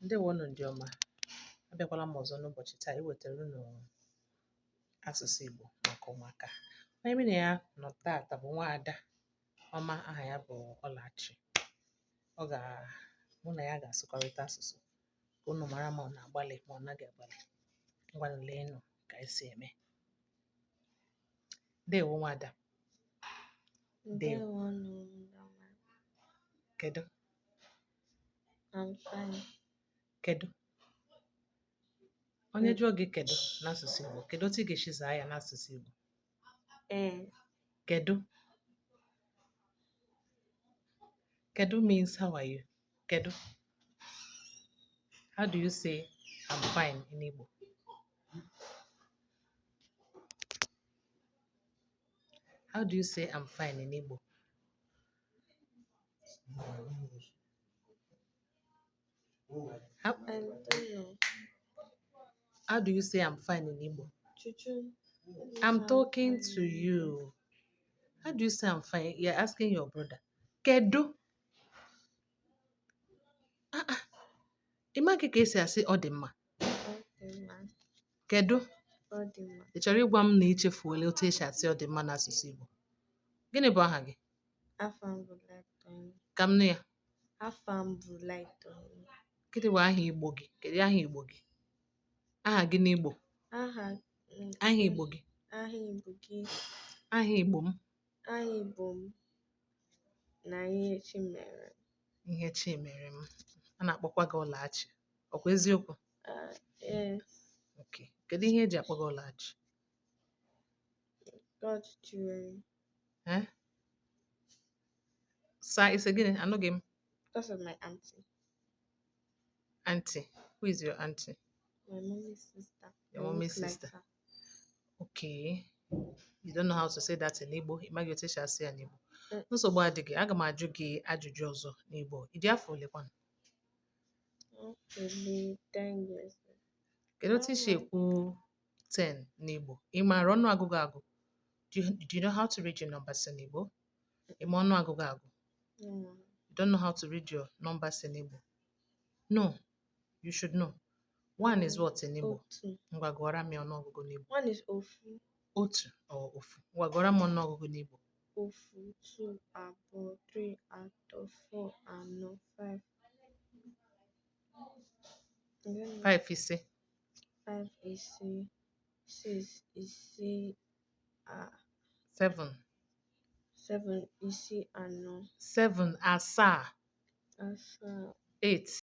Ndewonụ ndị ọma. Abịakwala m ọzọ n'ụbọchị taa iwetara unu asụsụ Igbo maka ụmụaka. Onye mụ na ya nọ taata bụ nwaada ọma aha ya bụ Ọlachi. Ọ ga mụ na ya ga-asụkọrịta asụsụ ka unu mara ma ọ na-agbalị ma ọ naghị agbalị. Ngwanụ leenụ ka esi eme. Ndewo nwaada. Ndewo. Ndewonụ ndị ọma. Kedu? I'm fine. Kedu? Onye jụọ gị kedu n'asụsụ Igbo, kedu otu ị ga-esi zaa ya n'asụsụ Igbo? Eh, Kedu? Kedu means how are you? Kedu? How do you say I'm fine in Igbo? How do you say I'm fine in Igbo? How, I don't know. how do you say I'm fine in Igbo? Chuchu. I'm talking to you. How do you say I'm fine? You're asking your brother. Kedu? Ah, ah. Ị maghị ka esi asị ọ dị mma. Ọ dị mma. Kedu? Ọ dị mma. Ị chọrọ ịgwa m na ị chefuola otu esi asị ọ dị mma n'asụsụ Igbo? Gịnị bụ aha gị? Afa m bụ Lighton. Ka m nụ ya. Afa m bụ Lighton. Gịnị bụ aha Igbo gị? Kedu aha Igbo gị? Aha gị n'Igbo. Aha Aha Igbo gị. Aha Igbo gị. Aha Igbo m. Aha Igbo m na ihe chi mere. Ihe chi mere m. A na-akpọkwa gị Ọlachi. Ọ kwa eziokwu? Ah, yes. Okay. Kedu ihe eji akpọ gị Ọlachi? God jewelry. Eh? Saa isi gịnị? Anụghị m. Because of my auntie. Auntie. Who is your auntie? My mommy's sister. Your I mommy's look like sister. her. Okay. You don't know how to say that in Igbo. Ị maghị otu esi asị ya n'Igbo. Mm. Nsogbu adịghị. Aga m ajụ gị ajụjụ ọzọ n'Igbo. Ị dị afọ ole kwanụ? Okay, be 10 years. Kedu otu isi ekwu 10 n'Igbo? Ị maara ọnụ ọgụgụ agụ? Do you know how to read your numbers in Igbo? Ị ma ọnụ ọgụgụ agụ? No. You don't know how to read your numbers in Igbo? No. You should know. One is what in Igbo? Otu. Ngwa gụọra m ya ọnụọgụgụ n'Igbo. One is ofu. Otu or ofu. Ngwa gụọra m ọnụọgụgụ n'Igbo. Ofu, two, abụọ, three, atọ, four, anọ, five. I don't know. Five ise. Five, ise, six, ise, Seven. seven, ise, anọ, Seven asaa. asaa, Eight.